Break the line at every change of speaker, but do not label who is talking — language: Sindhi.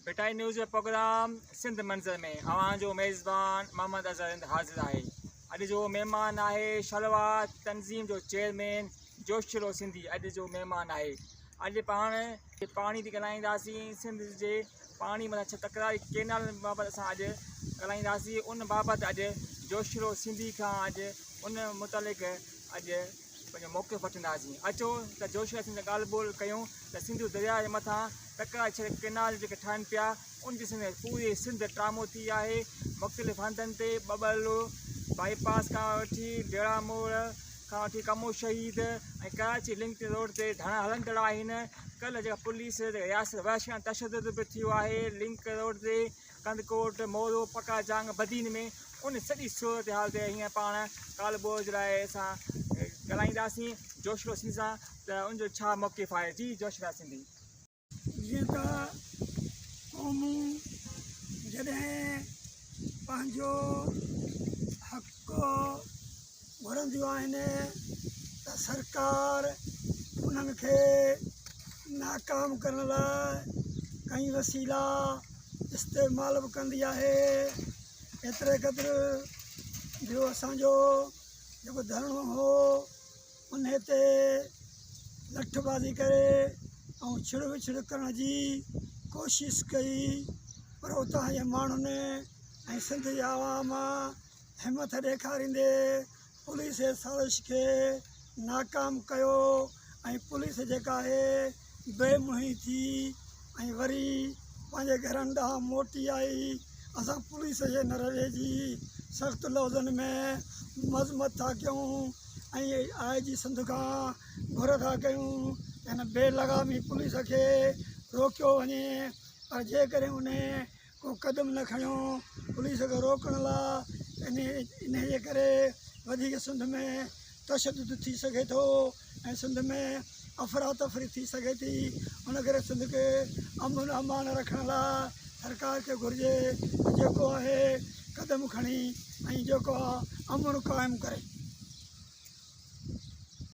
ڀٽائي نيوز جو پروگرام سنڌ منظر ۾ اوهان جو ميزبان محمد اظهر رند حاضر آهي. اڄ جو مهمان آهي شلوار تنظيم جو چيئرمين جوشلو سنڌي اڄ جو مهمان آهي. اڄ پاڻ پاڻي تي ڳالهائينداسين سنڌ جي پاڻي مٿان ڇهه تڪراري ڪينالن بابت اسان اڄ ڳالهائينداسين ان بابت اڄ جوشلو سنڌي کان اڄ ان متعلق اڄ پنهنجو موقف وٺنداسين. اچو ته جوشوا سنڌ سان ڳالهه ٻولهه ڪيون ته سنڌو درياء جي مٿان تڪڙا ڇڙ ڪئنال جيڪي ٺاهن پيا ان جي سنڌ پوري سنڌ ٽرامو ٿي آهي مختلف هنڌن تي ٻٻرلو بائي پاس کان وٺي ڊيڙا موڙ کان وٺي ڪمو شهيد ۽ ڪراچي لنڪ روڊ تي ڌرڻا هلندڙ آهن ڪلهه جيڪا پوليس رياست وحشياڻو تشدد به ٿيو آهي لنڪ روڊ تي ڪنڌڪوٽ، مورو، پڪا جانگ، بدين ۾ ان سڄي صورتحال تي هينئر پاڻ ڳالهه ٻولهه جي لاء اسان ڳالهائينداسين جوشلو سنڌي سان ته ان جو ڇا موقف آهي جي جوشلا سنڌي.
جيئن ته قومون جڏهن پنهنجو حق گهرنديون آهن ته سرڪار انهن کي ناڪام ڪرڻ لاء ڪئين وسيلا استعمال به ڪندي آهي ايتري قدر جو اسانجو جيڪو ڌرڻو هو انهي تي لٺ بازي ڪري ۽ ڇڙ وڇڙ ڪرڻ جي ڪوشش ڪئي پر اتان جي ماڻهن ۽ سنڌ جي عوام همٿ ڏيکاريندي پوليس جي سازش کي ناڪام ڪيو ۽ پوليس جيڪا آهي بي منهين ٿي ۽ وري پنهنجي گهرن ڏانهن موٽي آئي. اسان پوليس جي ان رويي جي سخت لفظن ۾ مذمت ٿا ڪيون ۽ آء جي سنڌ کان گهر ٿا ڪيون ته هن بي لغامي پوليس کي روڪيو وڃي پر جيڪڏهن انهي ڪو قدم نه کنيو پوليس کي روڪڻ لا ته انهي جي ڪري وڌيڪ سنڌ ۾ تشدد ٿي سگهي ٿو ۽ سنڌ ۾ افراتفري ٿي سگهي ٿي ان ڪري سنڌ کي امن امان رکڻ لا سرڪار کي گهرجي ته جيڪو آهي قدم کڻي ۽ جيڪو آهي امن قائم ڪري.